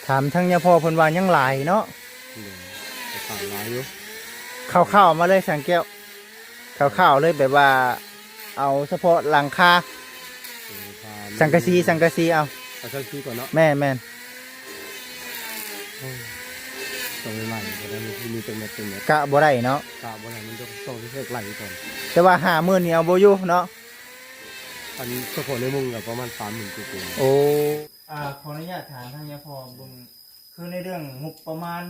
ຖາມທາງຍາພໍ່ເພິ່ນວ່າຍັງຫຼາຍເນາະ. ໂດຍ ກໍຂ້າວຫຼາຍຢູ່. ຄ່າວໆມາເລີຍ ຊ່າງແກ້ວ ຄ່າວໆເລີຍ ແບບວ່າເອົາສະເພາະຫຼັງຄາ ເອີ ຖ້າ ສັງກະສີ ສັງກະສີເອົາ. ເອົາສັງກະສີກ່ອນເນາະ. ແມ່ນໆ ໂອ້ ຕ້ອງໄດ້ໄລ່ກໍໄດ້ ມີຈັກແມັດ ຈັກແມັດ ກະບໍ່ໄດ້ເນາະ ກະບໍ່ໄດ້ ມັນຕ້ອງ ຕ້ອງເຮັດໄລ່ກ່ອນ. ແຕ່ວ່າຫ້າໝື່ນນີ້ເອົາບໍ່ຢູ່ເນາະ. ອັນສະເພາະໃນມຸງກໍປະມານສາມໝື່ນກວ່າ. ໂອ້ ອ່າ ຂໍອະນຸຍາດຖາມທາງຍາພໍ່ເບິ່ງ ຄືໃນເລື່ອງງົບປະມານ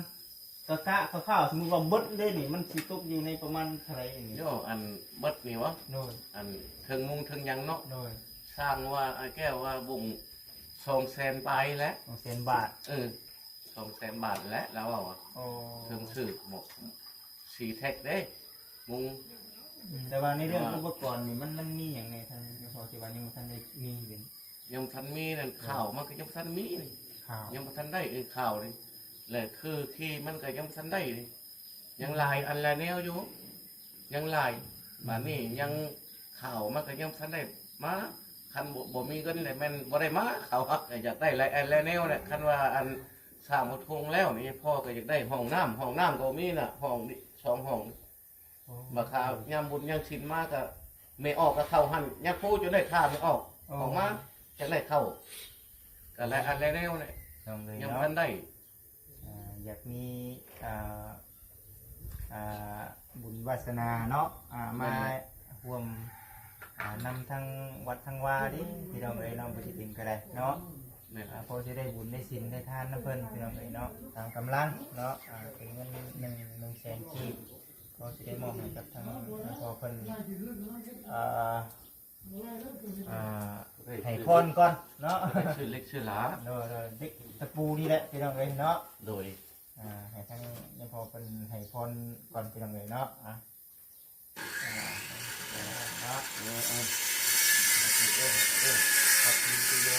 ກະ ກະຄ່າວໆ ສົມມຸດວ່າເບິດເລີຍນີ້ ມັນຊິຕົກຢູ່ໃນປະມານເທົ່າໃດນີ້? ໂຍ ອັນເບິດນີ້ຫວາ? ໂດຍ ອັນເທິງມຸງເທິງຫຍັງເນາະ. ໂດຍ ຊ່າງວ່າ ອ້າຍແກ້ວວ່າບຸ້ງສອງແສນປາຍແຫຼະ. ສອງແສນບາດ. ເອີ ສອງແສນບາດແຫຼະ ລາວເວົ້າ. ໂອ້ ເຄື່ອງຊື້ໝົດ ສີ່ແທັກເດ້ ມຸງ. ອືມ ແຕ່ວ່າໃນເລື່ອງອຸປະກອນນີ້ ມັນ ມັນມີຫຍັງແດ່ ທ່ານ ເພາະທີ່ວ່າຍັງບໍ່ທັນໄດ້ມີເປັນ ຍັງບໍ່ທັນມີນັ້ນ. ເອີ ຂ້າວມັນກໍຍັງບໍ່ທັນມີນີ້. ຂ້າວຍັງບໍ່ທັນໄດ້. ເອີ ຂ້າວນີ້ ແລະຄືຂີ້ມັນກໍຍັງບໍ່ທັນໄດ້ນີ້. ຍັງຫຼາຍອັນຫຼາຍແນວຢູ່ ຍັງຫຼາຍ. ອືມ ບາດນີ້ຍັງ ຂ້າວມັນກໍຍັງບໍ່ທັນໄດ້ມາ. ຄັນບໍ່ ບໍ່ມີເງິນແລ້ວແມ່ນບໍ່ໄດ້ມາ. ຂ້າວກໍຢາກໄດ້ຫຼາຍອັນຫຼາຍແນວແຫຼະ. ຄັນວ່າອັນສ້າງປະທຸງແລ້ວນີ້ ພໍ່ກໍຢາກໄດ້ຫ້ອງນ້ຳ ຫ້ອງນ້ຳກໍບໍ່ມີນະ ຫ້ອງນີ້ສອງຫ້ອງ. ໂອ້ ມາຄ່າຍາມບຸນຍາມສິນມາກໍແມ່ອອກກໍເຂົ້າຫັ້ນ ຍາຄູຈົນໄດ້ຄ່າແມ່ອອກ. ໂອ້ ອອກມາຈັ່ງໄດ້ເຂົ້າ ກໍຫຼາຍອັນຫຼາຍແນວແຫຼະ ຍັງບໍ່ທັນໄດ້. ອ່າ ຢາກມີ ອ່າ ອ່າ ບຸນວາສະໜາເນາະ ອ່າ ມາ ແມ່ນແຫຼະ ຮ່ວມ ອ່າ ນຳທັງວັດທັງວາເດ້ ພີ່ນ້ອງເອີຍເນາະ ບໍ່ຊິເປັນກໍໄດ້ເນາະ. ແມ່ນແຫຼະ ອ່າ ພໍຊິໄດ້ບຸນໄດ້ສິນໄດ້ທານນຳເພິ່ນ ພີ່ນ້ອງເອີຍເນາະ ຕາມກຳລັງເນາະ. ອ່າ ເປັນເງິນໜຶ່ງ ໜຶ່ງແສນກີບ ກໍຊິໄດ້ມອບໃຫ້ກັບທາງພໍ່ເພິ່ນ ອ່າ ອ່າ ໃຫ້ພອນກ່ອນເນາະ ຊື້ເຫຼັກຊື້ຫຼາ. ໂດຍໆ ເຫຼັກຕະປູນີ້ແຫຼະ ພີ່ນ້ອງເອີຍເນາະ. ໂດຍ ອ່າ ໃຫ້ທາງຍາພໍ່ເພິ່ນໃຫ້ພອນກ່ອນ ພີ່ນ້ອງເອີຍເນາະ. ອ່າ ເນາະ ເອີ ເອີ ເອີ ເອີ ເອີ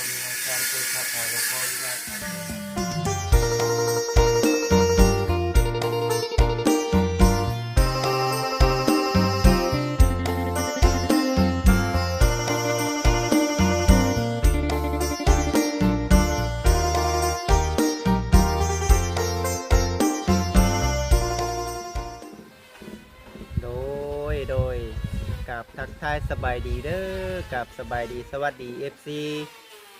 ໂດຍ ໂດຍ ກາບທັກທາຍສະບາຍດີເດີ ກາບສະບາຍດີສະຫວັດດີ ເອັຟຊີ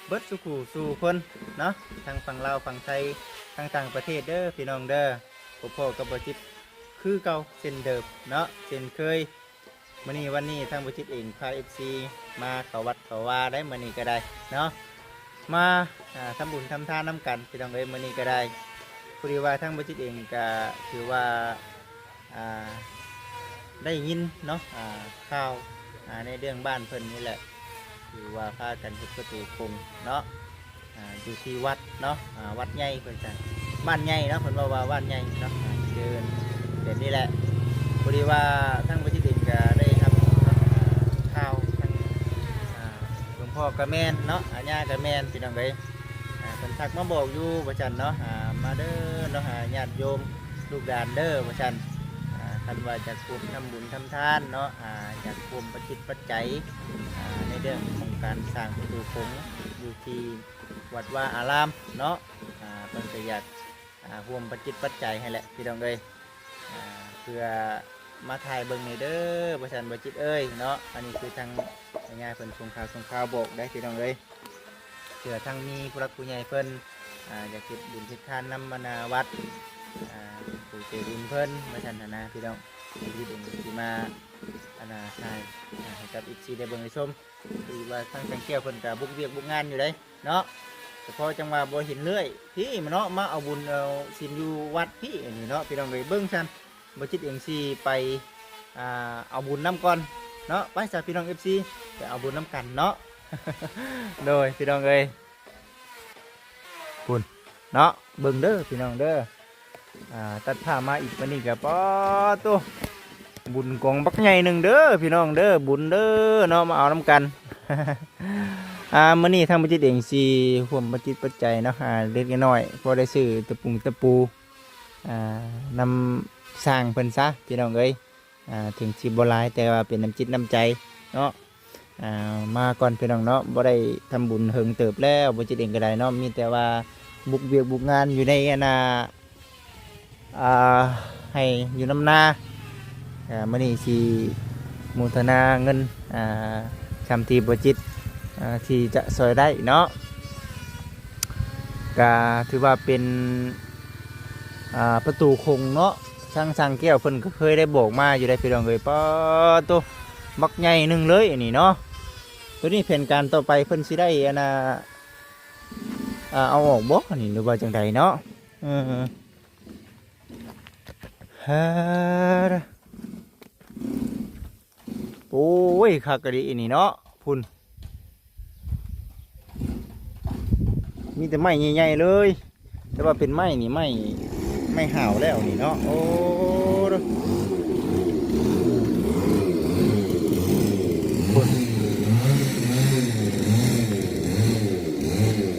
ເບິດສູ່ຄູ່ສູ່ຄົນເນາະ ທັງຝັ່ງລາວຝັ່ງໄທ ທັງຕ່າງປະເທດເດີ ພີ່ນ້ອງເດີ. ພົບພໍ້ກັບບ່າວຈິດຄືເກົ່າເຊັ່ນເດີມເນາະ ເຊັ່ນເຄີຍ. ມື້ນີ້ວັນນີ້ທາງບ່າວຈິດເອງພາ ເອັຟຊີ ມາເຂົ້າວັດເຂົ້າວາໄດ໋ ມື້ນີ້ກໍໄດ້ເນາະ ມາ ອ່າ ທຳບຸນທຳທານນຳກັນ ພີ່ນ້ອງເອີຍ. ມື້ນີ້ກໍໄດ້ ພໍດີວ່າທາງບ່າວຈິດເອງກໍຖືວ່າ ອ່າ ໄດ້ຍິນເນາະ ອ່າ ຂ່າວ ອ່າ ໃນເລື່ອງບ້ານເພິ່ນນີ້ແຫຼະ ຖືວ່າພາກັນເຮັດປະຕູໂຂງເນາະ ອ່າ ຢູ່ທີ່ວັດເນາະ ອ່າ ວັດໃຫຍ່ເພິ່ນວ່າ ບ້ານໃຫຍ່ເນາະ ເພິ່ນເວົ້າວ່າບ້ານໃຫຍ່ເນາະ ອ່າ ເດີນແບບນີ້ແຫຼະ. ພໍດີວ່າທາງບ່າວຈິດເອງກໍໄດ້ຮັບ ອ່າ ຂ່າວທາງ ອ່າ ຫຼວງພໍ່ກໍແມ່ນເນາະ ອາຍາກໍແມ່ນ ພີ່ນ້ອງເອີຍ. ອ່າ ເພິ່ນທັກມາບອກຢູ່ວ່າຊັ້ນເນາະ ອ່າ ມາເດີເນາະ ອ່າ ຍາດໂຍມລູກຫຼານເດີວ່າຊັ້ນ ອ່າ ຄັນວ່າຢາກຮ່ວມທຳບຸນທຳທານເນາະ ອ່າ ຢາກຮ່ວມປັດຈິດປັດໄຈ ອ່າ ໃນເລື່ອງຂອງການສ້າງປະຕູໂຂງຢູ່ທີ່ວັດວາອາລາມເນາະ ອ່າ ເພິ່ນກໍຢາກ ອ່າ ຮ່ວມປັດຈິດປັດໄຈໃຫ້ແຫຼະ ພີ່ນ້ອງເອີຍ. ອ່າ ເພື່ອມາຖ່າຍເບິ່ງແດ່ເດີ ວ່າຊັ້ນ ບ່າວຈິດເອີຍເນາະ. ອັນນີ້ຄືທາງຍາເພິ່ນສົ່ງຂ່າວ ສົ່ງຂ່າວບອກໄດ໋ ພີ່ນ້ອງເອີຍ. ເພື່ອທັງມີຜູ້ຫຼັກຜູ້ໃຫຍ່ເພິ່ນ ອ່າ ຢາກເຮັດບຸນເຮັດທານນຳ ອັນນ່າ ວັດ ອ່າ ຜູ້ໃຈບຸນເພິ່ນວ່າຊັ້ນຫັ້ນນະ ພີ່ນ້ອງ. ເຮົາຊິມາ ອັນນ່າ ຖ່າຍ ອ່າ ໃຫ້ກັບ ເອັຟຊີ ໄດ້ເບິ່ງໄດ້ຊົມ ຄືວ່າທາງຊ່າງແກ້ວເພິ່ນກໍບຸກວຽກບຸກງານຢູ່ເດ້ເນາະ ສະເພາະຈັ່ງວ່າບໍ່ເຫັນເລື້ອຍ ພີ້ມາເນາະ ມາເອົາບຸນເອົາສິນຢູ່ວັດພີ້ ອັນນີ້ເນາະ ພີ່ນ້ອງເອີຍ. ເບິ່ງຊັ້ນ ບ່າວຈິດເອງຊິໄປ ອ່າ ເອົາບຸນນຳກ່ອນເນາະ. ໄປຊະ ພີ່ນ້ອງ ເອັຟຊີ ໄປເອົາບຸນນຳກັນເນາະ. ໂດຍ ພີ່ນ້ອງເອີຍ ພຸ້ນເນາະ ເບິ່ງເດີ ພີ່ນ້ອງເດີ. ອ່າ ຕັດພາບມາອີກ ບາດນີ້ກໍ ປາດໂທ້ ບຸນກອງບັກໃຫຍ່ໜຶ່ງເດີ ພີ່ນ້ອງເດີ ບຸນເດີເນາະ ມາເອົານຳກັນ. ອ່າ ມື້ນີ້ທາງບ່າວຈິດເອງຊິຮ່ວມປັດຈິດປັດໄຈເນາະ ອ່າ ເລັກໆນ້ອຍໆ ພໍໄດ້ຊື້ຕະປຸງຕະປູ ອ່າ ນຳຊ່າງເພິ່ນຊະ ພີ່ນ້ອງເອີຍ. ອ່າ ເຖິງຊິບໍ່ຫຼາຍ ແຕ່ວ່າເປັນນ້ຳຈິດນ້ຳໃຈເນາະ. ອ່າ ມາກ່ອນ ພີ່ນ້ອງເນາະ ບໍ່ໄດ້ທຳບຸນເຫິງເຕີບແລ້ວ ບ່າວຈິດເອງກໍໄດ້ເນາະ ມີແຕ່ວ່າ ບຸກວຽກບຸກງານຢູ່ໃນອັນນ່າ ອ່າ ໄຮ່ຢູ່ນຳນາ. ອ່າ ມື້ນີ້ຊິໂມທະນາເງິນ ອ່າ ສ່ຳທີ່ບໍ່ຈິດ ອ່າ ທີ່ຈະຊ່ອຍໄດ້ເນາະ. ກະຖືວ່າເປັນ ອ່າ ປະຕູຄົງເນາະ. ທາງຊ່າງແກ້ວເພິ່ນກໍເຄີຍໄດ້ບອກມາຢູ່ໄດ໋ ພີ່ນ້ອງເອີຍ. ປາໂຕ ບັກໃຫຍ່ໜຶ່ງເລີຍອັນນີ້ເນາະ. ໂຕນີ້ແຜນການຕໍ່ໄປເພິ່ນຊິໄດ້ອັນນ່າ ອ່າ ເອົາອອກບໍ່ນີ້ ຫຼືວ່າຈັ່ງໃດເນາະ? ເອີ ເອີ ໂອ້ຍ ຄັກອີ່ຫຼີນີ້ເນາະ. ພຸ້ນ ມີແຕ່ໄມ້ໃຫຍ່ໆເລີຍ ແຕ່ວ່າເປັນໄມ້ນີ້ ໄມ້ ໄມ້ຫາວແລ້ວນີ້ເນາະ. ໂອ້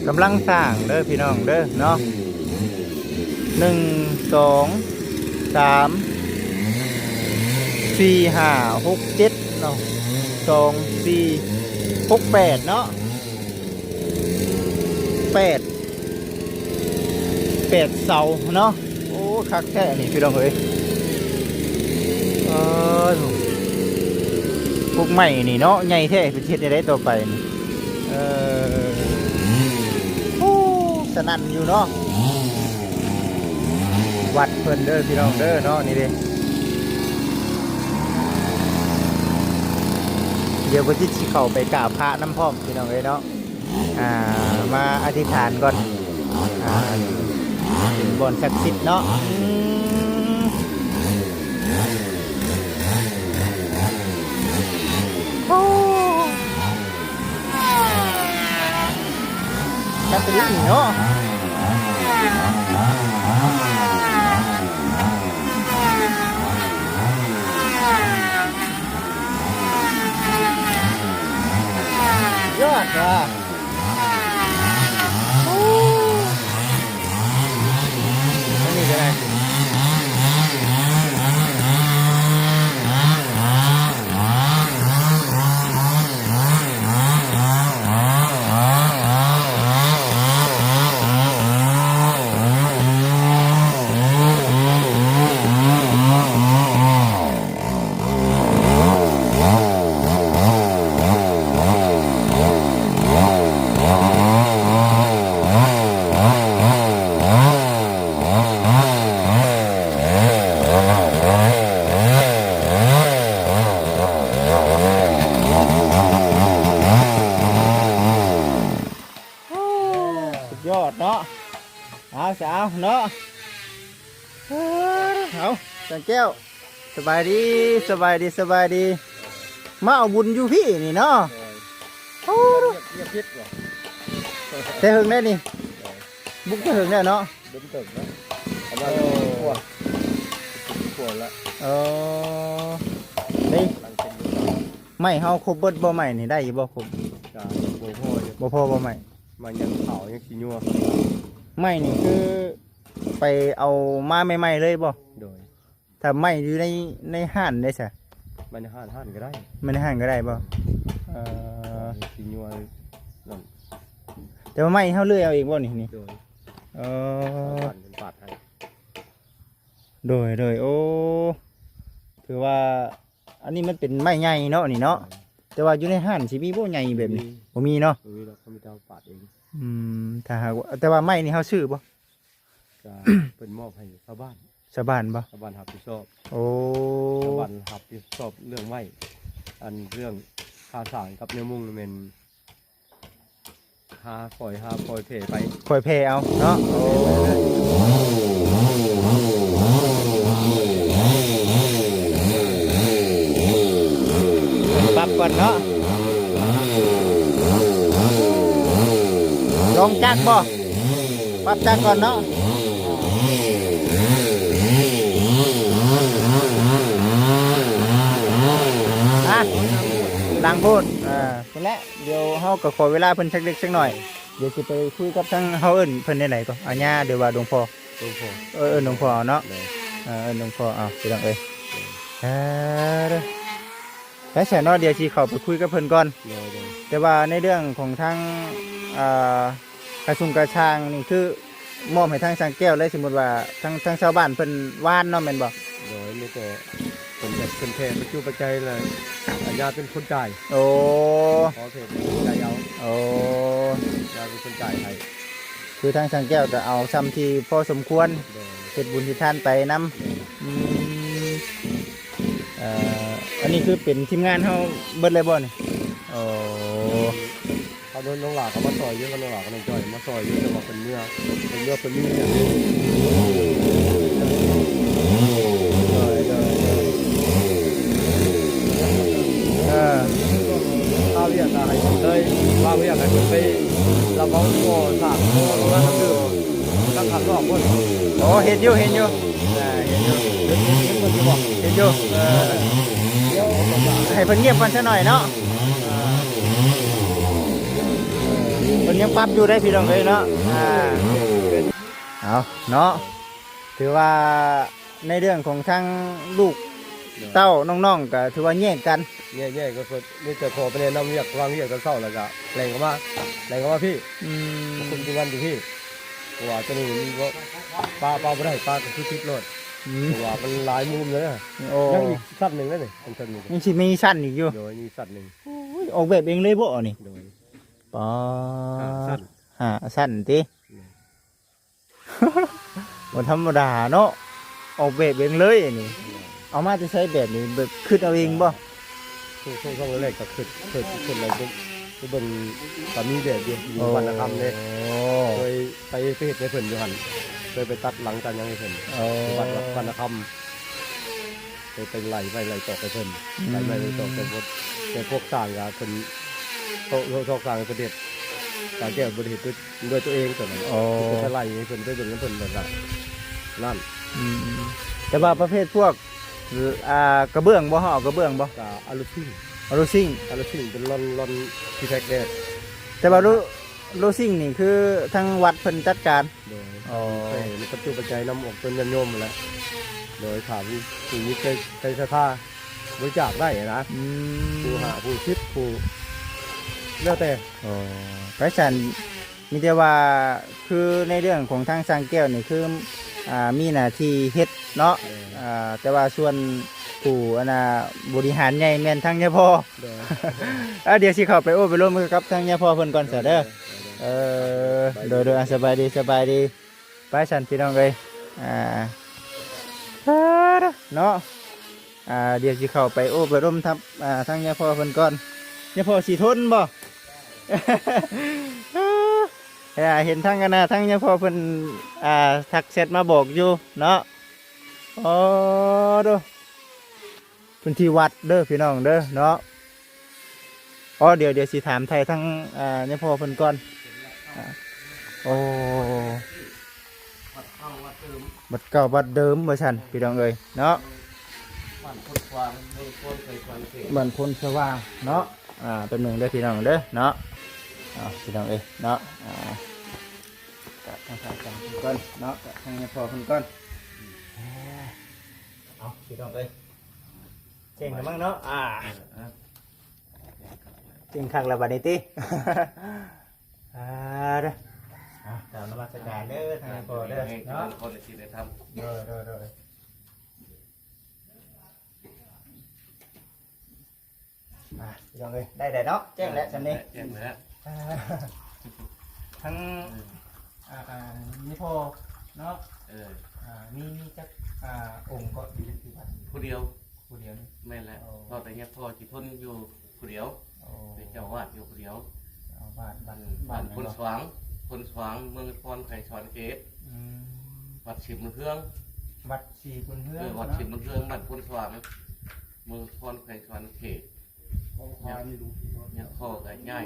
ກຳລັງສ້າງເດີພີ່ນ້ອງເດີເນາະ. ໜຶ່ງ ສອງ ສາມ ສີ່ ຫ້າ ຫົກ ເຈັດເນາະ. ສອງ ສີ່ ຫົກ ແປດເນາະ. ແປດ ແປດເສົາເນາະ. ໂອ້ ຄັກແທ້ນີ້ພີ່ນ້ອງເອີຍ. ເອີ ພວກໄມ້ນີ້ເນາະ ໃຫຍ່ແທ້ ເພິ່ນຊິເຮັດແນວໃດຕໍ່ໄປນີ້? ເອີ ໂອ້ ສະໜັ່ນຢູ່ເນາະ. ວັດເພິ່ນເດີພີ່ນ້ອງເດີເນາະ. ນີ້ເດ້ ດຽວບໍ່ຈິດຊິເຂົ້າໄປກາບພະນຳພ້ອມ ພີ່ນ້ອງເອີຍເນາະ. ອ່າ ມາອະທິຖານກ່ອນ. ອ່າ ເປັນບ່ອນສັກສິດເນາະ. ອືມ ໂອ້ ຈັກກະດິກນີ້ເນາະ. ຍອດວ່າ ໂອ້ ອັນນີ້ກໍໄດ້. ສຸດຍອດເນາະ. ເອົາຊະເອົາເນາະ. ເອົາ ຈັນແກ້ວ ສະບາຍດີ ສະບາຍດີ ສະບາຍດີ. ມາເອົາບຸນຢູ່ພີ້ນີ້ເນາະ. ໂດຍ ໂອ້ ຢາກ ຢາກເຮັດບໍ່? ແຕ່ເຫິງແລ້ວນີ້. ໂດຍ ບຸກແຕ່ເຫິງແລ້ວເນາະ. ດົນເຕີບເນາະ ປະມານ ເອີ ປີກວ່າ ປີກວ່າລະ. ເອີ ນີ້ ກຳລັງເປັນຢູ່. ໄມ້ເຮົາຄົບເບິດບໍ່? ໄມ້ນີ້ໄດ້ຢູ່ບໍ່? ຄົບ ກະບໍ່ພໍຢູ່. ບໍ່ພໍບໍ່ໄມ້? ມັນຍັງຂາວ ຍັງສີຍົວ. ໄມ້ນີ້ຄືໄປເອົາມາໃໝ່ໆເລີຍບໍ່? ໂດຍ. ຖ້າໄມ້ຢູ່ໃນ ໃນຮ້ານເດ້ຊະ? ໄມ້ໃນຮ້ານ ຮ້ານກໍໄດ້. ໄມ້ໃນຮ້ານກໍໄດ້ບໍ່? ເອີ ສີຍົວນັ້ນ. ແຕ່ວ່າໄມ້ເຮົາເລື່ອຍເອົາເອງບໍ່ນີ້? ນີ້ ໂດຍ. ເອີ ເອົາປາດໃຫ້. ໂດຍ ໂດຍ. ໂອ້ ຖືວ່າອັນນີ້ມັນເປັນໄມ້ໃຫຍ່ເນາະ ນີ້ເນາະ. ແຕ່ວ່າຢູ່ໃນຮ້ານຊິມີບໍ່ໃຫຍ່ແບບນີ້? ບໍ່ມີເນາະ. ບໍ່ມີດອກ ເຂົາມີແຕ່ເອົາປາດເອງ. ອືມ ຖ້າຫາກວ່າ ແຕ່ວ່າໄມ້ນີ້ເຮົາຊື້ບໍ່? ກະເພິ່ນມອບໃຫ້ຊາວບ້ານ. ຊາວບ້ານບໍ່? ຊາວບ້ານຮັບຜິດຊອບ. ໂອ້ ຊາວບ້ານຮັບຜິດຊອບເລື່ອງໄມ້ ອັນເລື່ອງຄ່າສາງກັບແນວມຸງນີ້ແມ່ນ ຫາ ຄ່ອຍຫາ ຄ່ອຍແຜ່ໄປ ຄ່ອຍແຜ່ເອົາເນາະ. ໂອ້ ປັບກ່ອນເນາະ. ລອງຈັກບໍ່? ປັບຈັກກ່ອນເນາະ. ອ່ະ ດັງໂພດ. ອ່າ ພຸ້ນແຫຼະ. ດຽວເຮົາກໍຂໍເວລາເພິ່ນຈັກເລັກຈັກໜ້ອຍ. ດຽວຊິໄປຄຸຍກັບທາງ ເຮົາເອີ້ນເພິ່ນແນວໃດກໍ ອາຍາ ຫຼືວ່າຫຼວງພໍ່? ຫຼວງພໍ່. ເອີ ເອີ້ນຫຼວງພໍ່ເອົາເນາະ. ໂດຍ. ເອີ ເອີ້ນຫຼວງພໍ່ເອົາ ພີ່ນ້ອງເອີຍ. ໂດຍ. ເອີ ໄປຊະເນາະ ດຽວຊິເຂົ້າໄປຄຸຍກັບເພິ່ນກ່ອນ. ໂດຍ ໂດຍ. ແຕ່ວ່າໃນເລື່ອງຂອງທາງ ອ່າ ກະຊຸງກະຊ່າງນີ້ ຄື ມອບໃຫ້ທາງຊ່າງແກ້ວເລີຍ ສົມມຸດວ່າທາງ ທາງຊາວບ້ານເພິ່ນຫວ່ານເນາະ ແມ່ນບໍ່? ໂດຍ ມີແຕ່ເພິ່ນແບບເພິ່ນແຜ່ປັດຈຸປັດໄຈແລ້ວ ອາ ຍາເປັນຄົນຈ່າຍ. ໂອ້ ຂໍເພິ່ນຈ່າຍເອົາ. ໂອ້ ຍາເປັນຄົນຈ່າຍໃຫ້ ຄືທາງຊ່າງແກ້ວກໍເອົາຊ່ຳທີ່ພໍສົມຄວນ ໂດຍ ເຮັດບຸນເຮັດທານໄປນຳ. ໂດຍ ອືມ ເອີ ອັນນີ້ຄືເປັນທີມງານເຮົາເບິດເລີຍບໍ່ນີ້? ໂອ້ ເຂົາ ນ້ອງຫຼ້າກໍມາຊ່ອຍຢູ່ ນ້ອງຫຼ້າກັບນ້ອງຈ້ອຍມາຊ່ອຍຢູ່ ແຕ່ວ່າເພິ່ນເມືອ ເພິ່ນເມືອ ເພິ່ນມີວຽກຢູ່. ໂດຍ ໂດຍ ໂດຍ ເອີ ຄາວວຽກກໍໃຫ້ເພິ່ນເລີຍ ຄາວວຽກໃຫ້ເພິ່ນໄປ ລະເວົ້າກໍສາກກໍລະນຳດື່ມ ຕັ້ງຄັກດອກພຸ້ນ. ໂອ້ ເຫັນຢູ່ ເຫັນຢູ່ ອ່າ ເຫັນຢູ່ ເຫັນຢູ່ບໍ່? ເຫັນຢູ່ ເອີ ໃຫ້ເພິ່ນງຽບກ່ອນຊະໜ້ອຍເນາະ. ອ່າ ເພິ່ນຍັງປັບຢູ່ໄດ໋ພີ່ນ້ອງເອີຍເນາະ. ອ່າ ເອົາເນາະ ຖືວ່າໃນເລື່ອງຂອງທາງລູກເຕົ້ານ້ອງໆ ກໍຖືວ່າແຍກກັນ ແຍກ ແຍກກັນ ມີແຕ່ພໍ່ໄປແນະນຳວຽກ ວາງວຽກແຕ່ເຊົ້າ ແລ້ວກໍແລ່ນເຂົ້າມາ ແລ່ນເຂົ້າມາພີ້. ອືມ ຄຸມທີມງານຢູ່ພີ້ ເພາະວ່າຕົວນີ້ມັນບໍ່ ປະ ປະບໍ່ໄດ້ ປະກໍຄືຕິດໂລດ. ອືມ ເພາະວ່າມັນຫຼາຍມຸມເລີຍ. ໂອ້ ຍັງອີກຊັ້ນໜຶ່ງເດ້ນີ້ ຊັ້ນໜຶ່ງ ຍັງຊິມີຊັ້ນອີກຢູ່. ໂດຍ ມີຊັ້ນໜຶ່ງ. ໂອ້ຍ ອອກແບບເອງເລີຍບໍ່ນີ້? ໂດຍ ປາ ຫ້າຊັ້ນ ຫ້າຊັ້ນຕິ? ແມ່ນ ບໍ່ທຳມະດາເນາະ ອອກແບບເອງເລີຍອັນນີ້. ເອົາມາແຕ່ໃສແບບນີ້ ແບບຄິດເອົາເອງບໍ່? ຊ່ວງ ຊ່ວງແລກກໍຄິດ ຄິດ ຄິດແລ້ວໄປເບິ່ງ ກໍມີແບບຢູ່ ຢູ່ ໂອ້ ວັດນະຄຳເດ້. ໂອ້ ເຄີຍໄປ ໄປເຮັດໃຫ້ເພິ່ນຢູ່ຫັ້ນ ເຄີຍໄປຕັດຫຼັງຕັດຫຍັງໃຫ້ເພິ່ນ. ໂອ້ ວັດ ວັດ ວັດນະຄຳ ໄປ ໄປໄລ່ໄມ້ໄລ່ຕອກໃຫ້ເພິ່ນ. ອືມ ໄລ່ໄມ້ໄລ່ຕອກ ແຕ່ພວກ ແຕ່ພວກຊ່າງກໍເພິ່ນ ໂຕະ ໂຕະຊ່າງໃຫ້ເພິ່ນເຮັດ ຊ່າງແກ້ວບໍ່ໄດ້ເຮັດດ້ວຍ ດ້ວຍຕົວເອງຕົວນັ້ນ. ໂອ້ ເພິ່ນກໍໄລ່ໃຫ້ເພິ່ນໄປເບິ່ງນຳເພິ່ນແລ້ວກໍນັ້ນ. ອືມ ແຕ່ວ່າປະເພດພວກ ອ່າ ກະເບື້ອງບໍ່ ເຮົາເອົາກະເບື້ອງບໍ່? ກະອາລູຊິງ ອາລູຊິງ ອາລູຊິງເປັນລອນ ລອນທີ່ແພັກແດດ. ແຕ່ວ່າລູ ລູຊິງນີ້ຄືທາງວັດເພິ່ນຈັດການ. ໂດຍ ອໍ ໃຊ້ປັດຈຸປັດໄຈນຳອອກຕົນຍາດໂຍມຫັ້ນແຫຼະ. ໂດຍ ຖ້າມີຜູ້ມີໃຈ ໃຈສັດທາບໍລິຈາກໄດ້ນະ. ອືມ ຜູ້ຫ້າ ຜູ້ສິບ ຜູ້ ແລ້ວແຕ່. ອໍ ໄປຊັ້ນ ມີແຕ່ວ່າ ຄືໃນເລື່ອງຂອງທາງຊ່າງແກ້ວນີ້ ຄື ອ່າ ມີໜ້າທີ່ເຮັດເນາະ. ແມ່ນ ອ່າ ແຕ່ວ່າສ່ວນຜູ້ ອັນນ່າ ບໍລິຫານໃຫຍ່ແມ່ນທາງຍາພໍ່. ໂດຍ ອ່າ ດຽວຊິເຂົ້າໄປໂອ້ໄປລົມກັບທາງຍາພໍ່ເພິ່ນກ່ອນຊະເດີ. ໂດຍ ໂດຍ ເອີ ໂດຍ ໂດຍ ອ່າ ສະບາຍດີ ສະບາຍດີ. ໄປຊັ້ນພີ່ນ້ອງເອີຍ ອ່າ ເນາະ ອ່າ ດຽວຊິເຂົ້າໄປໂອ້ໄປລົມທັບ ອ່າ ທາງຍາພໍ່ເພິ່ນກ່ອນ. ຍາພໍ່ຊິທົນບໍ່? ເຫັນທາງອັນນ່າ ທາງຍາພໍ່ເພິ່ນ ອ່າ ທັກແຊັດມາບອກຢູ່ເນາະ. ອໍ ໂດ ເພິ່ນທີ່ວັດເດີພີ່ນ້ອງເດີເນາະ. ອໍ ດຽວ ດຽວຊິຖາມໄຖ່ທາງ ອ່າ ຍາພໍ່ເພິ່ນກ່ອນ. ອ່າ ໂອ້ ວັດເກົ່າວັດເດີມ ວັດເກົ່າວັດເດີມວ່າຊັ້ນພີ່ນ້ອງເອີຍເນາະ. ບ້ານໂພນສະຫວ່າງ ເມືອງໂພນໄພສະຫວ່າງເຂດ ບ້ານໂພນສະຫວ່າງເນາະ. ອ່າ ແປັບໜຶ່ງເດີພີ່ນ້ອງເດີເນາະ. ເອົາ ພີ່ນ້ອງເອີຍເນາະ ອ່າ ກະທັກທາຍກັນກ່ອນເນາະ ກະທາງຍາພໍ່ເພິ່ນກ່ອນ. ເອົາ ພີ່ນ້ອງເອີຍ ເກັ່ງແລ້ວມັ້ງເນາະ. ອ່າ ເອີ ເກັ່ງຄັກແລ້ວບັດນີ້ຕິ. ອ່າ ເດີ ອ່າ ກ່າວນະມັດສະການເດີທາງພໍ່ເດີເນາະ. ໂດຍ ໂດຍ ໂດຍ. ອ່າ ພີ່ນ້ອງເອີຍ ໄດ້ແລ້ວເນາະ ແຈ້ງແລ້ວຊ່ຳນີ້ ແຈ້ງແລ້ວ. ອ່າ ທັງ ເອີ ອ່າ ອ່າ ຍາພໍ່ເນາະ. ເອີ ອ່າ ມີ ມີຈັກ ອ່າ ອົງເກາະຢູ່ທີ່ວັດ? ຜູ້ດຽວ ຜູ້ດຽວນີ້. ແມ່ນແຫຼະ. ອໍ ເພາະແຕ່ຍາພໍ່ຊິທົນຢູ່ຜູ້ດຽວ. ອໍ ເປັນເຈົ້າອາວາດຢູ່ຜູ້ດຽວ. ເຈົ້າອາວາດ ບ້ານ ບ້ານ ບ້ານໂພນສະຫວ່າງ ໂພນສະຫວ່າງ ເມືອງໂພນໄພສະຫວັນເຂດ. ອືມ ວັດສີບຸນເຮືອງ ວັດສີບຸນເຮືອງ. ເອີ ວັດສີບຸນເຮືອງ ເນາະ ບ້ານໂພນສະຫວ່າງ ເມືອງໂພນໄພສະຫວັນເຂດ. ຍາພໍ່ກໍຍ້າຍ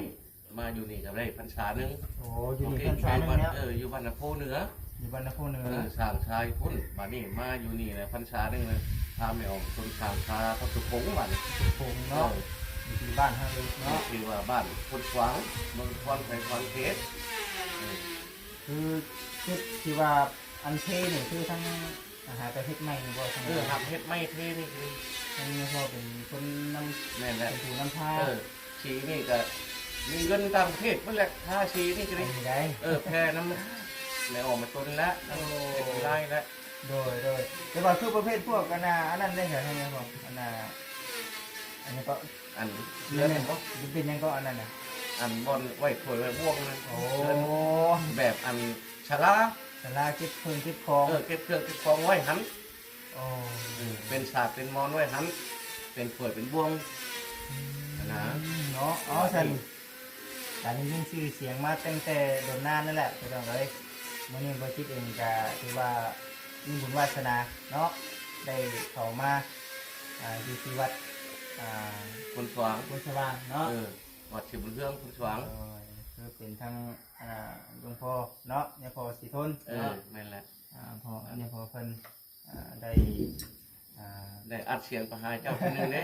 ມາຢູ່ນີ້ກໍໄດ້ພັນສາໜຶ່ງ. ໂອ້ ຢູ່ນີ້ພັນສາໜຶ່ງແລ້ວ. ເອີ ຢູ່ບ້ານນາໂພເໜືອ ຢູ່ບ້ານນາໂພເໜືອ. ເອີ ສ້າງຊາຢູ່ພຸ້ນ ບາດນີ້ມາຢູ່ນີ້ແຫຼະພັນສາໜຶ່ງ ພາແມ່ອອກຕົນສ້າງຊາພັດສຸພົງ ບາດນີ້ ສຸພົງເນາະ. ເອີ ຢູ່ທີ່ບ້ານເຮົາເອງເນາະ ຊື່ວ່າບ້ານໂພນສະຫວ່າງ ເມືອງໂພນໄພສະຫວັນເຂດ. ເອີ ຄືຈຸດທີ່ວ່າອັນເທນີ້ ຄືທາງ ຫາກໍເຮັດໃໝ່ນີ້ບໍ່? ເອີ ຫາເຮັດໃໝ່ເທນີ້ຄື ອັນນີ້ພໍ່ເປັນຄົນນຳ. ແມ່ນແຫຼະ ເປັນຜູ້ນຳພາ. ເອີ ສີນີ້ກໍມີເງິນຕ່າງປະເທດເບິດແຫຼະ ທາສີນີ້ກໍໄດ້. ເອີ ແຜ່ນຳ ແລ້ວອອກມາຕົ້ນແລ້ວ ໂອ້ ເປັນລາຍແລ້ວ. ໂດຍ ໂດຍ ແຕ່ວ່າຄືປະເພດພວກອັນນ່າ ອັນນັ້ນໄດ້ໃສ ອັນນີ້ບໍ່ ອັນນ່າ ອັນນີ້ກໍ ອັນເຮືອນບໍ່ ເປັນຫຍັງກໍອັນນັ້ນນະ ອັນບ່ອນໄວ້ຖ້ວຍໄວ້ບ່ວງນະ. ໂອ້ ເຮືອນແບບອັນສາລາ ສາລາເກັບເຄື່ອງເກັບຂອງ ເອີ ເກັບເຄື່ອງເກັບຂອງໄວ້ຫັ້ນ. ອໍ ເປັນສາດເປັນໝອນໄວ້ຫັ້ນ ເປັນຖ້ວຍເປັນບ່ວງ ອືມ ຫັ້ນນະ ເນາະ. ເອົາ ຊັ້ນ ການໄດ້ຍິນຊື່ສຽງມາຕັ້ງແຕ່ດົນນານນັ້ນແຫຼະ ພີ່ນ້ອງເອີຍ. ມື້ນີ້ບໍ່ຈິດເອງກະຖືວ່າມີບຸນວາສະໜາເນາະ ໄດ້ເຂົ້າມາ ອ່າ ຢູ່ທີ່ວັດ ອ່າ ໂພນສະຫວ່າງ ໂພນສະຫວ່າງເນາະ. ເອີ ວັດສີບຸນເຮືອງ ໂພນສະຫວ່າງ. ໂດຍ ຄືເປັນທາງ ອ່າ ຫຼວງພໍ່ເນາະ ຍາພໍ່ສີທົນ ເອີ ເນາະ ແມ່ນແຫຼະ. ອ່າ ພໍ່ ຍາພໍ່ເພິ່ນ ອ່າ ໄດ້ ອ່າ ໄດ້ອັດສຽງໄປຫາເຈົ້າເທື່ອໜຶ່ງເດ້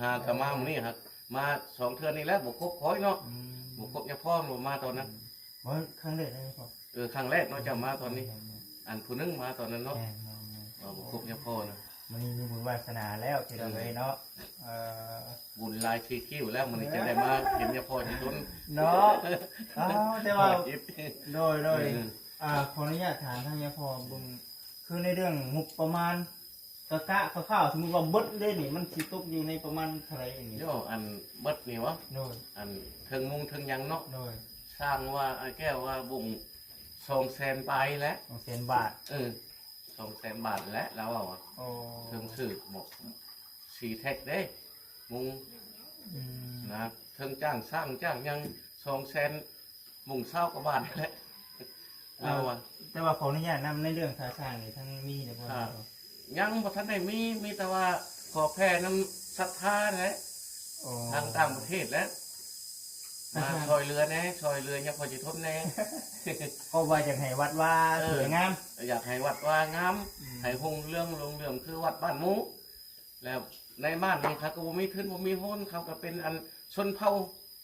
ຫາກະມາມື້ນີ້ ຫາກມາສອງເທື່ອນີ້ແຫຼະ ບໍ່ຄົບຂ້ອຍເນາະ. ອືມ ບໍ່ຄົບຍາພໍ່ ບໍ່ມາຕອນນັ້ນ. ອືມ ບໍ່ ຄັ້ງແລກເດ້ພໍ່. ເອີ ຄັ້ງແລກເນາະ ເຈົ້າມາຕອນນີ້. ແມ່ນໆ ອັນຜູ້ໜຶ່ງມາຕອນນັ້ນເນາະ. ແມ່ນໆ ເອີ ບໍ່ຄົບຍາພໍ່ນະ. ມື້ນີ້ມີບຸນວາສະໜາແລ້ວ ພີ່ນ້ອງເອີຍເນາະ. ເອີ ບຸນຫຼາຍທີ່ຄິ້ວແລ້ວ ມື້ນີ້ຈະໄດ້ມາເຫັນຍາພໍ່ຈິດດົນເນາະ. ອ້າວ ແຕ່ວ່າ ໂດຍ ໂດຍ ເອີ ອ່າ ຂໍອະນຸຍາດຖາມທາງຍາພໍ່ເບິ່ງ ຄືໃນເລື່ອງງົບປະມານ ກະກະຄ່າວໆ ສົມມຸດວ່າເບິດເລີຍນີ້ ມັນຊິຕົກຢູ່ໃນປະມານເທົ່າໃດນີ້? ໂຍ ອັນເບິດນີ້ຫວາ? ໂດຍ ອັນເທິງມຸງເທິງຫຍັງເນາະ. ໂດຍ ຊ່າງວ່າ ອ້າຍແກ້ວວ່າບຸ້ງສອງແສນປາຍແຫຼະ ສອງແສນບາດ. ເອີ ສອງແສນບາດແຫຼະ ລາວເວົ້າ. ໂອ້ ເທິງຊື້ໝວກ ສີ່ແທັກເດ້ ມຸງ ອືມ ນະ ເທິງຈ້າງຊ່າງຈ້າງຫຍັງ ສອງແສນ ມຸງຊາວກວ່າບາດແຫຼະ ເອີ ລາວວ່າ. ແຕ່ວ່າຂໍອະນຸຍາດນຳ ໃນເລື່ອງຄ່າສ້າງນີ້ ທັງມີແລ້ວບໍ່? ຍັງບໍ່ທັນໄດ້ມີ ມີແຕ່ວ່າຂໍແຜ່ນຳສັດທາແຫຼະ. ໂອ້ ທາງຕ່າງປະເທດແຫຼະ ມາຊ່ອຍເຫຼືອແດ່ ຊ່ອຍເຫຼືອຍາພໍ່ຈິດທົນແດ່. ເພາະວ່າຢາກໃຫ້ວັດວາ ເອີ ສວຍງາມ ຢາກໃຫ້ວັດວາງາມ ອືມ ໃຫ້ຮຸ່ງເຮືອງລຸ່ງເຫຼືອມຄືວັດບ້ານໝູ່. ແລ້ວໃນບ້ານນີ້ເຂົາກໍບໍ່ມີທຶນບໍ່ມີໂຮນ ເຂົາກໍເປັນອັນຊົນເຜົ່າ.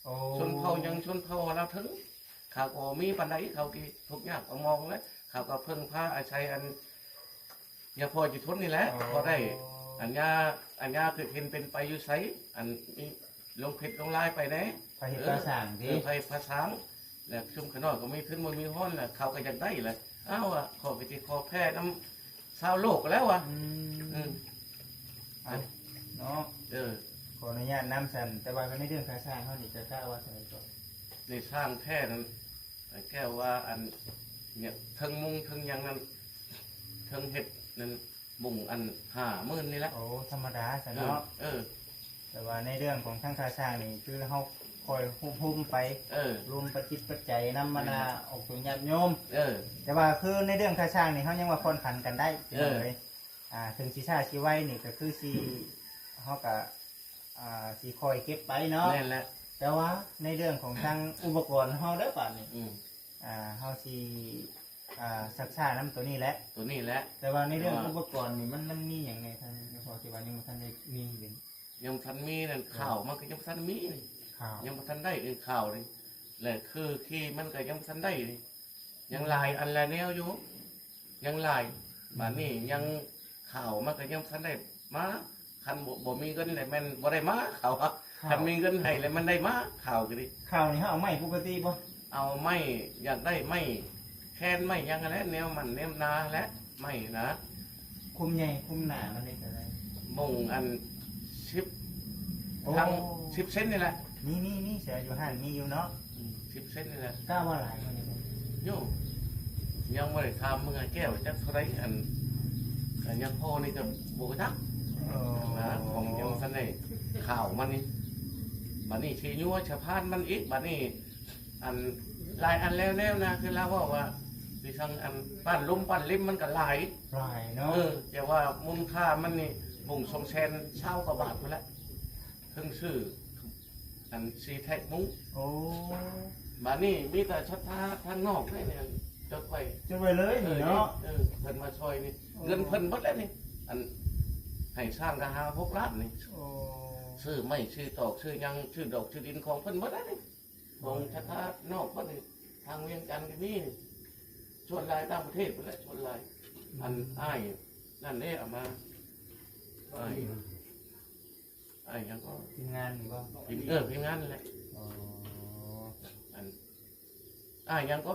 ໂອ້ ຊົນເຜົ່າຫຍັງ ຊົນເຜົ່າລາວເທິງ ເຂົາກໍບໍ່ມີປານໃດ ເຂົາກໍທຸກຍາກກະມອງແຫຼະ ເຂົາກໍເພິ່ງພາອາໄສອັນຍາພໍ່ຈິດທົນນີ້ແຫຼະ. ອໍ ພໍໄດ້ອັນຍາ ອັນຍາຄືເຫັນເປັນໄປຢູ່ໃສ ອັນມີລົງເຟສລົງລາຍໄປແດ່ ພາເຮັດພາສ້າງຕິ ເອີ ພາເຮັດພາສ້າງ. ແລ້ວຊຸມຂະນ້ອຍກໍມີທຶນບໍ່ມີໂຮນ ແລ້ວເຂົາກໍຢາກໄດ້ແຫຼະ. ອ້າວ ຂ້ອຍກໍຊິຂໍແຜ່ນຳຊາວໂລກແລ້ວວ່າ. ອືມ ອືມ ເອົາເນາະ ເອີ ຂໍອະນຸຍາດນຳຊັ້ນ ແຕ່ວ່າໃນເລື່ອງຄ່າສ້າງເຮົານີ້ ຈະກະວ່າເທົ່າໃດກໍ? ໃນສ້າງແທ້ນັ້ນ ແກ້ວວ່າອັນ ເທິງມຸງເທິງຫຍັງນັ້ນ ເທິງເຮັດນັ້ນ ມຸງອັນຫ້າໝື່ນນີ້ແຫຼະ. ໂອ້ ທຳມະດາຊັ້ນເນາະ. ເອີ ເອີ ແຕ່ວ່າໃນເລື່ອງຂອງທາງຄ່າສ້າງນີ້ ຄືເຮົາຄອຍໂຮມໆໄປ ເອີ ລວມປັດຈິດປັດໄຈນຳບັນດາອອກຕົນຍາດໂຍມ. ເອີ ແຕ່ວ່າຄືໃນເລື່ອງຄ່າສ້າງນີ້ ເຮົາຍັງວ່າຜ່ອນຜັນກັນໄດ້ ເອີ ພີ່ນ້ອງເອີຍ. ອ່າ ເຖິງຊິຊ້າຊິໄວນີ້ ກໍຄືຊິ ເຮົາກໍ ອ່າ ຊິຄ່ອຍເກັບໄປເນາະ. ແມ່ນແຫຼະ ແຕ່ວ່າໃນເລື່ອງຂອງທາງອຸປະກອນເຮົາເດີບາດນີ້ ອືມ ອ່າ ເຮົາຊິ ອ່າ ຊັກຊ້ານຳໂຕນີ້ແຫຼະ ໂຕນີ້ແຫຼະ. ແຕ່ວ່າໃນເລື່ອງອຸປະກອນນີ້ ມັນ ມັນມີຫຍັງແດ່ ທ່ານ ເພາະທີ່ວ່າຍັງບໍ່ທັນໄດ້ມີເດ? ຍັງບໍ່ທັນມີນັ້ນ ເອີ ຂ່າວມັນກໍຍັງບໍ່ທັນມີນີ້ ຂ່າວຍັງບໍ່ທັນໄດ້ເອີ ຂ່າວນີ້ ແລະ ຄືຄີມັນກໍຍັງບໍ່ທັນໄດ້ນີ້ ຍັງຫຼາຍອັນຫຼາຍແນວຢູ່ ຍັງຫຼາຍ. ບາດນີ້ຍັງ ຂ່າວມັນກໍຍັງບໍ່ທັນໄດ້ມາ ຄັນບໍ່ ບໍ່ມີເງິນແລ້ວແມ່ນບໍ່ໄດ້ມາ ຂ່າວ ຄັນມີເງິນໃຫ້ແລ້ວແມ່ນໄດ້ມາ ຂ່າວກໍດີ. ຂ່າວນີ້ເຮົາເອົາໄມ້ປົກກະຕິບໍ່? ເອົາໄມ້ ຢາກໄດ້ໄມ້ແຄນໄມ້ຫຍັງຫັ້ນແຫຼະ ແນວໝັ້ນແນວນາຫັ້ນແຫຼະ ໄມ້ນະ. ຄຸມໃຫຍ່ຄຸມໜາມັນເດ້ເທົ່າໃດ? ມຸງອັນສິບ ໂອ້ ທັງສິບເຊັນນີ້ແຫຼະ. ມີ ມີ ມີ ເສືອຢູ່ຫັ້ນມີຢູ່ເນາະ. ອືມ ສິບເຊັນນີ້ແຫຼະ. ກະວ່າຫຼາຍກວ່ານີ້ບໍ່? ໂຍ ຍັງບໍ່ໄດ້ຖາມເມືອແກ້ວຈັກເທົ່າໃດ ອັນ ອັນຍາພໍ່ນີ້ກໍບໍ່ຮູ້ຈັກ. ເອີ ນະ ຂອງຍັງບໍ່ທັນໄດ້ຂ່າວມັນນີ້. ບາດນີ້ຊິຍົວສະພານມັນອີກ ບາດນີ້ ອັນຫຼາຍອັນແລ້ວແນວນະ ຄືລາວເວົ້າວ່າ ຄືຈັ່ງອັນປ້ານລົມປ້ານເລັມມັນກໍຫຼາຍ ຫຼາຍເນາະ. ເອີ ແຕ່ວ່າມູນຄ່າມັນນີ້ບຸ້ງສອງແສນຊາວກວ່າບາດພຸ້ນແຫຼະ ເຖິງຊື້ອັນສີ່ແທັກມຸງ. ໂອ້ ບາດນີ້ມີແຕ່ສັດທາທາງນອກເດ້ນີ້ ຈົດໄວ້ ຈົດໄວ້ເລີຍນີ້ເນາະ. ເອີ ເພິ່ນມາຊ່ອຍນີ້ ໂອ້ ເງິນເພິ່ນເບິດແລ້ວນີ້ ອັນໃຫ້ສ້າງກໍຫ້າຫົກລ້ານນີ້. ໂອ້ ຊື້ໄມ້ຊື້ຕອກຊື້ຫຍັງ ຊື້ດອກຊື້ດິນຂອງເພິ່ນເບິດແລ້ວນີ້. ຂອງສະພານອກເບິດນີ້ ທາງວຽງຈັນກໍມີ ສ່ວນຫຼາຍຕ່າງປະເທດພຸ້ນແຫຼະ ສ່ວນຫຼາຍ. ອືມ ອັນອ້າຍນັ້ນເດ້ເອົາມາ ອ້າຍ ອ້າຍຫຍັງກໍ ທີມງານນີ້ບໍ່? ທີມ ເອີ ທີມງານນັ້ນແຫຼະ. ອໍ ອັນອ້າຍຫຍັງກໍ?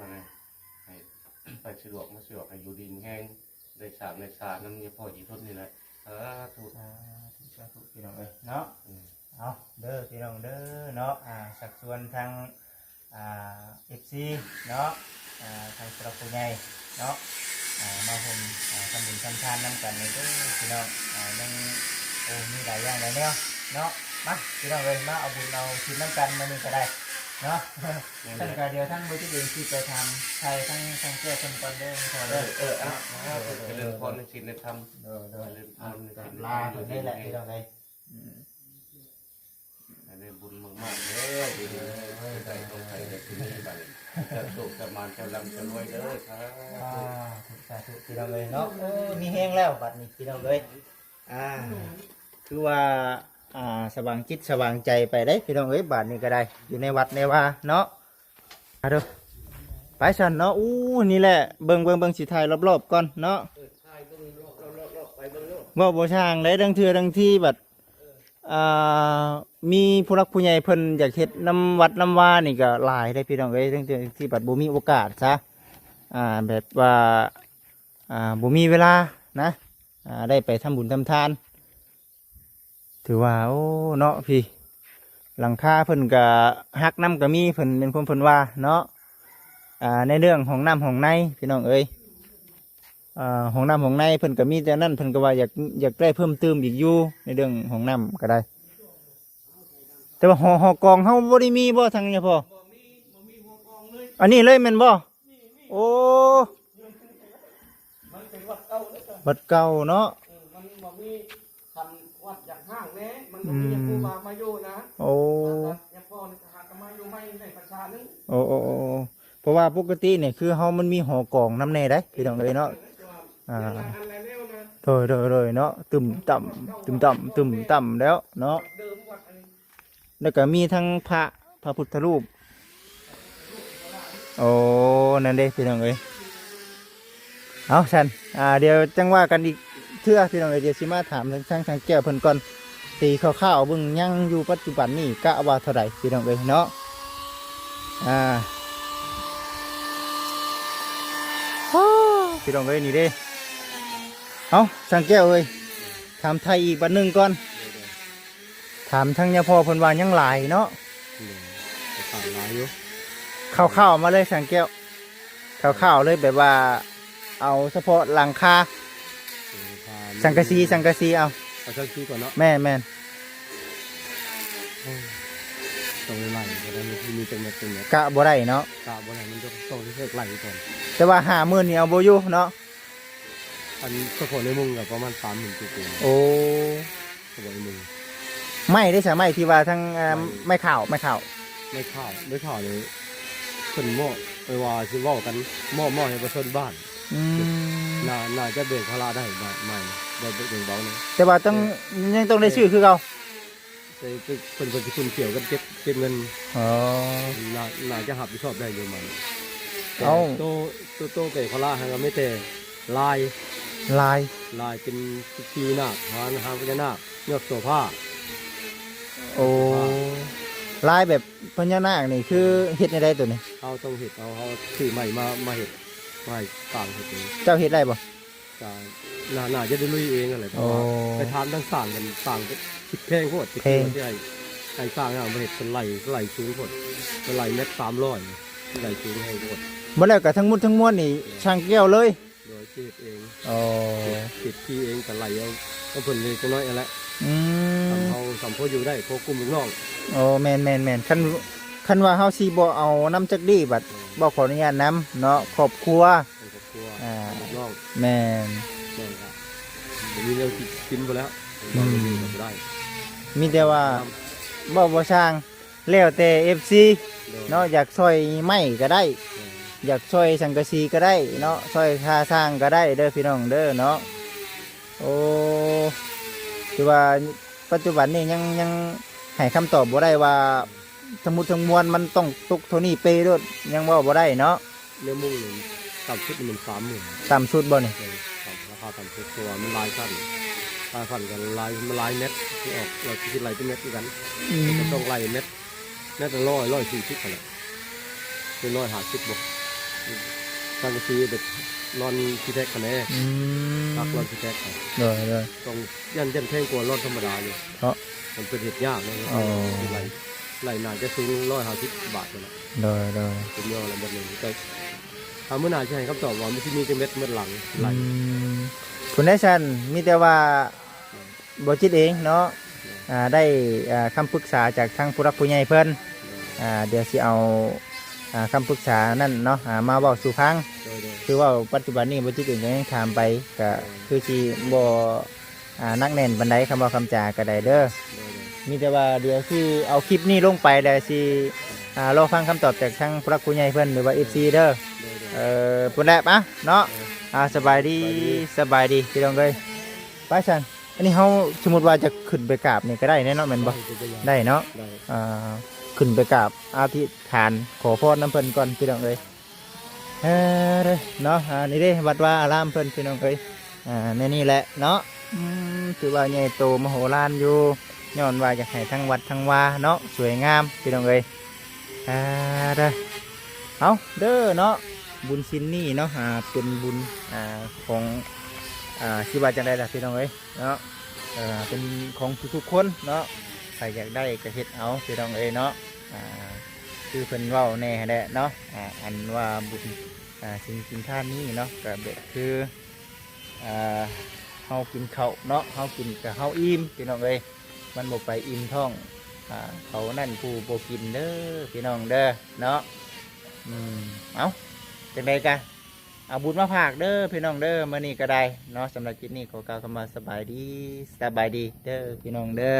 ມາໃຫ້ ໃຫ້ໄປສະດວກມາສະດວກ ໃຫ້ຢູ່ດີມີແຮງ ໄດ້ສ້າງໄດ້ສານຳຍາພໍ່ອີ່ທົນນີ້ແຫຼະ ສາທຸ ສາທຸ ສາທຸ ພີ່ນ້ອງເອີຍເນາະ. ອືມ ເອົາເດີພີ່ນ້ອງເດີເນາະ ອ່າ ຊັກຊວນທາງ ອ່າ ເອັຟຊີເນາະ ອ່າ ທາງຜູ້ຫຼັກຜູ້ໃຫຍ່ເນາະ ອ່າ ມາຮ່ວມ ອ່າ ທຳບຸນທຳທານນຳກັນເດີພີ່ນ້ອງ ອ່າ ຍັງ ໂອ້ ມີຫຼາຍຢ່າງຫຼາຍແນວເນາະ. ມາພີ່ນ້ອງເອີຍ ມາເອົາບຸນເອົາສິນນຳກັນມື້ນີ້ກໍໄດ້ ເນາະ. ຊັ້ນກໍດຽວທາງບໍ່ຈິດເອງຊິໄປຖາມໄຖ່ທາງ ທາງແກ້ວເພິ່ນກ່ອນເດີ ແມ່ນບໍ່? ເອີ ເອີ ເອົາ ເນາະ ເອີ ເອີ ເອີ ຈະເລີນພອນໃນສິນໃນທຳ ເອີ ເອີ ເອີ ຈະເລີນພອນໃນສິນໃນທຳ ລາເພິ່ນນີ້ແຫຼະ ເອີ ພີ່ນ້ອງເອີຍ. ອືມ ອັນນີ້ບຸນມາກໆເດີ ດີໆ ເອີ ເອີ ເອີ ໄດ້ຂອງໃຜໄດ້ທີ່ນີ້ບັດນີ້ ເຈົ້າໂຊກເຈົ້າໝານ ເຈົ້າລ່ຳເຈົ້າລວຍເດີ ສາທຸ ສາທຸ ພີ່ນ້ອງເອີຍເນາະ. ເອີ ມີແຮງແລ້ວບັດນີ້ ພີ່ນ້ອງເອີຍ. ອ່າ ຄືວ່າ ອ່າ ສະຫວ່າງຈິດສະຫວ່າງໃຈໄປເດ້ ພີ່ນ້ອງເອີຍ. ບາດນີ້ກໍໄດ້ ຢູ່ໃນວັດໃນວາເນາະ. ອາ ເດີ ໄປຊັ້ນເນາະ. ອູ້ ນີ້ແຫຼະ ເບິ່ງ ເບິ່ງ ເບິ່ງ ຊິຖ່າຍລອບໆກ່ອນເນາະ. ເອີ ຖ່າຍເບິ່ງລອບໆ ເວົ້າບໍ່ຊ່າງໃດ ລາງເທື່ອລາງທີບັດ ອ່າ ມີຜູ້ຫຼັກຜູ້ໃຫຍ່ເພິ່ນຢາກເຮັດນຳວັດນຳວານີ້ກໍຫຼາຍເດ້ ພີ່ນ້ອງເອີຍ. ລາງເທື່ອລາງທີບັດບໍ່ມີໂອກາດຊະ ອ່າ ແບບວ່າ ອ່າ ບໍ່ມີເວລານະ ອ່າ ໄດ້ໄປທຳບຸນທຳທານ. ຖືວ່າ ໂອ້ ເນາະ ພີ້ ຫຼັງຄາເພິ່ນກະຫັກນຳກະມີ ເພິ່ນ ແມ່ນຄວາມເພິ່ນວ່າເນາະ. ອ່າ ໃນເລື່ອງຫ້ອງນ້ຳຫ້ອງໃນ ພີ່ນ້ອງເອີຍ ອ່າ ຫ້ອງນ້ຳຫ້ອງໃນເພິ່ນກະມີ ແຕ່ນັ້ນເພິ່ນກະວ່າຢາກ ຢາກໄດ້ເພີ່ມຕື່ມອີກຢູ່ ໃນເລື່ອງຫ້ອງນ້ຳກະໄດ້. ແຕ່ວ່າຫໍ ຫໍກອງເຮົາບໍ່ໄດ້ມີບໍ່ ທາງຍາພໍ່? ອັນນີ້ເລີຍແມ່ນບໍ່? ໂອ້ ມັນເປັນວັດເກົ່າເດ້ ວັດເກົ່າເນາະ. ເອີ ມັນບໍ່ມີຄັນວັດຢາກຮ້າງແດ່ ມັນບໍ່ມີ ອືມ ຫຍັງ ຄູບາມາຢູ່ນະ. ໂອ້ ຫາກໍ ຍາພໍ່ນີ້ຫາກໍມາຢູ່ໃໝ່ໄດ້ພັນສາໜຶ່ງ. ໂອ້ ໂອ້ ໂອ້ ເພາະວ່າປົກກະຕິນີ້ຄືເຮົາມັນມີຫໍກອງນຳແດ່ໄດ໋ ພີ່ນ້ອງເອີຍເນາະ. ອ່າ ໂດຍ ໂດຍ ໂດຍເນາະ ຕຶມຕ່ຳ ຕຶມຕ່ຳ ຕຶມຕ່ຳແລ້ວເນາະ. ແລ້ວກໍມີທັງພະ ພະພຸດທະຮູບ. ໂອ້ ນັ້ນເດ້ ພີ່ນ້ອງເອີຍ. ເອົາຊັ້ນ ອ່າ ດຽວຈັ່ງວ່າກັນອີກເທື່ອ ພີ່ນ້ອງເອີຍ. ດຽວຊິມາຖາມທາງ ທາງ ທາງແກ້ວເພິ່ນກ່ອນ ຕີຄ່າວໆເບິ່ງ ຍັງຢູ່ປັດຈຸບັນນີ້ກະວ່າເທົ່າໃດ ພີ່ນ້ອງເອີຍເນາະ. ອ່າ ພີ່ນ້ອງເອີຍ ນີ້ເດ້. ເອົາ ຊ່າງແກ້ວເອີຍ ຖາມໄຖ່ອີກບາດໜຶ່ງກ່ອນ. ຖາມທາງຍາພໍ່ເພິ່ນວ່າຍັງຫຼາຍເນາະ. ໂດຍ ກໍຂາຍຫຼາຍຢູ່. ຄ່າວໆມາເລີຍ ຊ່າງແກ້ວ ຄ່າວໆເລີຍ ແບບວ່າເອົາສະເພາະຫຼັງຄາ ຫຼັງຄາ ສັງກະສີ ສັງກະສີ ເອົາ ເອົາສັງກະສີກ່ອນເນາະ. ແມ່ນໆ ໂອ້ຍ ຕ້ອງໄລ່ໆ ກໍໄດ້ ມີ ມີຈັກແມັດ ຈັກແມັດ ກະບໍ່ໄດ້ເນາະ ກະບໍ່ໄດ້ ມັນຕ້ອງ ຕ້ອງເຮັດໄລ່ກ່ອນ. ແຕ່ວ່າຫ້າໝື່ນນີ້ເອົາບໍ່ຢູ່ເນາະ. ອັນສະເພາະໃນມຸງກໍປະມານສາມໝື່ນກວ່າ. ໂອ້ ສະເພາະໃນມຸງ. ໄມ້ເດ້ຊະ ໄມ້ທີ່ວ່າທັງ ເອີ່ມ ໄມ້ ໄມ້ຂາວ ໄມ້ຂາວ ໄມ້ຂາວ ໄມ້ຂາວນີ້ເພິ່ນມອບ ໄປວ່າຊິເວົ້າກັນ ມອບ ມອບໃຫ້ປະຊາຊົນບ້ານ. ອືມ ໜ້າ ໜ້າຈະແບ່ງພາລະໄດ້ ໄມ້ ໄມ້ ໄດ້ແບ່ງເບົານະ. ແຕ່ວ່າຕ້ອງ ເອີ ຍັງຕ້ອງໄດ້ຊື້ຄືເກົ່າ. ແຕ່ເພິ່ນ ເພິ່ນຊິຄຸ້ນກ່ຽວກັບເກັບ ເກັບເງິນ. ອໍ ໜ້າ ໜ້າຈະຮັບຜິດຊອບໄດ້ຢູ່ມັນ. ເອົາ ແຕ່ໂຕ ໂຕ ໂຕແປງພາລະຫັ້ນກໍມີແຕ່ລາຍ ລາຍ ລາຍເປັນທີ່ນາກ ຫາງ ຫາງພະຍານາກ ເງືອກໂສພາ. ໂອ້ ໂສພາ ລາຍແບບພະຍານາກນີ້ຄືເຮັດແນວໃດໂຕນີ້? ເຮົາຕ້ອງເຮັດເອົາ ເຮົາຊື້ໄມ້ມາ ມາເຮັດ ໄມ້ຕ່າງເຮັດເອງ. ເຈົ້າເຮັດໄດ້ບໍ່? ກໍໜ້າ ໜ້າຈະໄດ້ລຸຍເອງຫັ້ນແຫຼະ ເພາະວ່າ ໂອ້ ໄປຖາມທາງຊ່າງເພິ່ນ ຊ່າງເພິ່ນຄິດແພງໂພດ ແພງ ຄິດວ່າຊິໃຫ້ ໃຫ້ຊ່າງເພິ່ນເຮັດ ເພິ່ນໄລ່ ໄລ່ສູງໂພດ ເພິ່ນໄລ່ແມັດສາມຮ້ອຍ ໄລ່ສູງແຮງໂພດ. ບໍ່ແລ້ວກໍທັງໝົດທັງມວນນີ້ ແມ່ນ ຊ່າງແກ້ວເລີຍ. ໂດຍ ເຮັດເອງ. ອໍ ເຮັດ ເຮັດທີ່ເອງ ກໍໄລ່ເອົາ ເອົາເພິ່ນເລັກນ້ອຍຫັ້ນແຫຼະ. ອືມ ສ່ຳເຮົາ ສ່ຳພໍຢູ່ໄດ້ ພໍກຸ້ມລູກນ້ອງ. ໂອ້ ແມ່ນໆໆ ຄັນ ຄັນວ່າເຮົາຊິບໍ່ເອົານຳຈັກດີ້ບັດ ແມ່ນ ບໍ່ຂໍອະນຸຍາດນຳເນາະ ຄອບຄົວ ໃນຄອບຄົວ ອ່າ ຂອງລູກນ້ອງ. ແມ່ນ ແມ່ນລະ ບໍ່ມີແນວກິນ ກິນບໍ່ແລ້ວ. ອືມ ບໍ່ໄດ້ ມີແຕ່ວ່າ ເວົ້າບໍ່ຊ່າງ ແລ້ວແຕ່ເອັຟຊີ ໂດຍ ເນາະ ຢາກຊ່ອຍໄມ້ກໍໄດ້ ໂດຍ ຢາກຊ່ອຍສັງກະສີກໍໄດ້ເນາະ ຊ່ອຍຄ່າສ້າງກໍໄດ້ເດີພີ່ນ້ອງເດີເນາະ. ໂອ້ ຖືວ່າປັດຈຸບັນນີ້ຍັງ ຍັງໃຫ້ຄຳຕອບບໍ່ໄດ້ວ່າ ທັງໝົດທັງມວນມັນຕ້ອງຕົກເທົ່ານີ້ເປໂລດ ຍັງເວົ້າບໍ່ໄດ້ເນາະ. ແນວມຸງນີ້ຕ່ຳສຸດນີ້ແມ່ນສາມໝື່ນ. ຕ່ຳສຸດບໍ່ນີ້? ແມ່ນ ຕ່ຳ ລາຄາຕ່ຳສຸດ ເພາະວ່າມັນຫຼາຍຊັ້ນ ຫຼາຍຊັ້ນກໍຫຼາຍ ມັນຫຼາຍແມັດ ຊິອອກ ເຮົາຊິໄລ່ເປັນແມັດຄືກັນ. ອືມ ມັນກໍຕ້ອງໄລ່ແມັດ ແມັດລະຮ້ອຍ ຮ້ອຍສີ່ສິບຫັ້ນແຫຼະ ເປັນຮ້ອຍຫ້າສິບບໍ່ ສັງກະສີແບບລອນຊີແທັກຫັ້ນແຫຼະ. ອືມ ປັກລອນຊີແທັກ. ໂດຍໆ ຕ້ອງ ຢ້ານ ຢ້ານແພງກວ່າລອນທຳມະດາຢູ່ເນາະ ມັນເປັນເຮັດຍາກເນາະ. ອໍ ໄລ່ ໄລ່ໜ້າຈະສູງຮ້ອຍຫ້າສິບບາດພຸ້ນແຫຼະ. ໂດຍໆ ເປັນຍ້ອນລະແບບນີ້ ແຕ່ຖ້າມື້ໜ້າຊິໃຫ້ຄຳຕອບວ່າມັນຊິມີຈັກແມັດໝົດຫຼັງ ອືມ ຜູ້ໃດຊັ້ນ ມີແຕ່ວ່າ ບໍ່ຈິດເອງເນາະ ອ່າ ໄດ້ ອ່າ ຄຳປຶກສາຈາກທາງຜູ້ຫຼັກຜູ້ໃຫຍ່ເພິ່ນ ອ່າ ດຽວຊິເອົາ ອ່າ ຄຳປຶກສານັ້ນເນາະ ອ່າ ມາເວົ້າສູ່ຟັງ. ໂດຍໆ ຄືເວົ້າປັດຈຸບັນນີ້ ບໍ່ຈິດເອງກໍຍັງຖາມໄປ ກໍ ໂດຍ ຄືຊິບໍ່ ອ່າ ໜັກແໜ້ນປານໃດ ຄຳເວົ້າຄຳຈາກໍໄດ້ເດີ. ໂດຍໆ ມີແຕ່ວ່າດຽວຊິເອົາຄລິບນີ້ລົງໄປ ແລ້ວຊິ ອ່າ ລໍຟັງຄຳຕອບຈາກທາງຜູ້ຫຼັກຜູ້ໃຫຍ່ເພິ່ນ ຫຼືວ່າ ເອັຟຊີ ເດີ. ໂດຍໆ ເອີ ພຸ້ນແຫຼະ ປະເນາະ. ໂດຍ ອ່າ ສະບາຍດີ ສະບາຍດີ ສະບາຍດີພີ່ນ້ອງເອີຍ. ໄປຊັ້ນ ອັນນີ້ເຮົາສົມມຸດວ່າຈະຂຶ້ນໄປກາບນີ້ກໍໄດ້ແນ່ເນາະ ແມ່ນບໍ່? ໄດ້ ເນາະ ໄດ້ ອ່າ ຂຶ້ນໄປກາບອະທິຖານຂໍພອນນຳເພິ່ນກ່ອນພີ່ນ້ອງເອີຍ. ເອີ ເນາະ ອ່າ ນີ້ເດ້ ວັດວາອາລາມເພິ່ນພີ່ນ້ອງເອີຍ. ອ່າ ໃນນີ້ແຫຼະເນາະ ອືມ ຖືວ່າໃຫຍ່ໂຕມະໂຫລານຢູ່ ຍ້ອນວ່າຢາກໃຫ້ທັງວັດທັງວາເນາະ ສວຍງາມພີ່ນ້ອງເອີຍ. ອ່າ ເດີ ເອົາເດີເນາະ ບຸນສິນນີ້ເນາະ ອ່າ ເປັນບຸນ ອ່າ ຂອງ ອ່າ ຊິວ່າຈັ່ງໃດລະພີ່ນ້ອງເອີຍເນາະ ເປັນຂອງທຸກໆຄົນເນາະ ໃຜຢາກໄດ້ກໍເຮັດເອົາພີ່ນ້ອງເອີຍເນາະ. ອ່າ ຄືເພິ່ນເວົ້າແນ່ຫັ້ນແຫຼະເນາະ ອ່າ ອັນວ່າບຸນ ອ່າ ສິນກິນທານນີ້ເນາະ ກໍແບບຄື ອ່າ ເຮົາກິນເຂົ້າເນາະ ເຮົາກິນກໍເຮົາອີ່ມພີ່ນ້ອງເອີຍ ມັນບໍ່ໄປອີ່ມທ້ອງ ອ່າ ເຂົານັ້ນຜູ້ບໍ່ກິນເດີພີ່ນ້ອງເດີເນາະ. ອືມ ເອົາ ຈັ່ງໃດກະເອົາບຸນມາຝາກເດີພີ່ນ້ອງເດີ ມື້ນີ້ກໍໄດ້ເນາະ. ສຳລັບຄລິບນີ້ຂໍກ່າວຄຳວ່າສະບາຍດີ ສະບາຍດີເດີພີ່ນ້ອງເດີ.